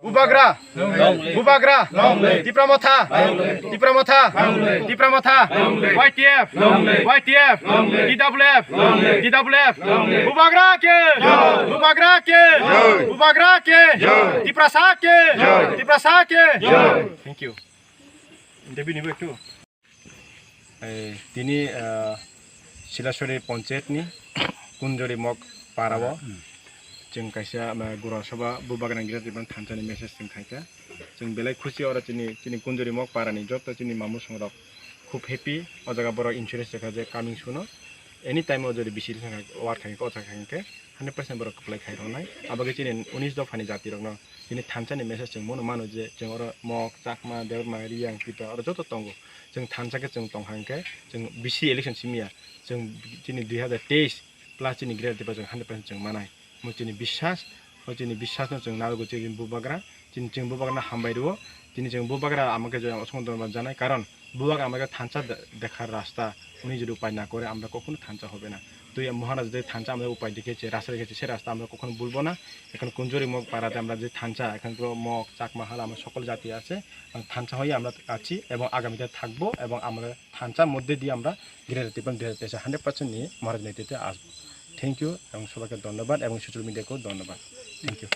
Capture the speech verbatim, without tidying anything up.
Bubagra! Bubagra! Tipra Motha! Tipra Motha! Tipra Motha! Y T F! Y T F! T W F! T W F! Bubagra ke! Bubagra ke! Bubagra ke! Tiprasa ke! Tiprasa ke! Thank you. Debi nibo ektu. Eh, tini, eh, Silasori Panchayat ni Kunjori Mok para o chwng kaisa, eh, Gura Sabha Bubagra Greater Tipraland thansa ni message chwng khaikha. Chwng belai khusi oro chini, chini Kunjori Mok para ni joto chini mamu songrok khub happy. O jaga borok insurance rwkha je coming soon o anytime o jodi bisi ward khai o jaga khai khe hundred percent borok kwplai khai rwnai. Abo khe chini unis dopha ni jati rokno chini thansa ni message chwng bono mano je chwng oro Mok, Chakma, Debbarma, Riyang, Pita oro joto tongo. Chwng thansa khe chwng tong kha hwnkhe chwng bisi election simi ya. Chwng chini dui hazar teis plus chini Greater Tipraland chwng hundred percent chwng manai. Mo chini biswas, mo chini biswas no chwng narogo chini Bubagra, chini chwng Bubagra no hambai rwo. Chini chwng Bubagra ama khe joi osong dor janai karon Bubagra ama khe thansa de-, dekhar rasta, উনি যদি উপায় না করে আমরা কখনো thansa হবে না. তো এই মহারাজ যে thansa আমাদের উপায় দেখিয়েছে, রাস্তা দেখিয়েছে, সে রাস্তা আমরা কখনো ভুলবো না। এখন কুঞ্জুরি মগ পাড়াতে আমরা যে thansa, এখানকার মগ, চাকমা, হাল, আমরা সকল জাতি আছে, এবং thansa হয়ে আমরা আছি এবং আগামীতে থাকবো এবং আমরা thansa মধ্যে দিয়ে আমরা Greater Tipraland দুই হাজার তেইশে hundred percent নিয়ে মহারাজ নেতৃত্বে আসবো। Thank you এবং সবাইকে ধন্যবাদ এবং social media কেও ধন্যবাদ। Thank you।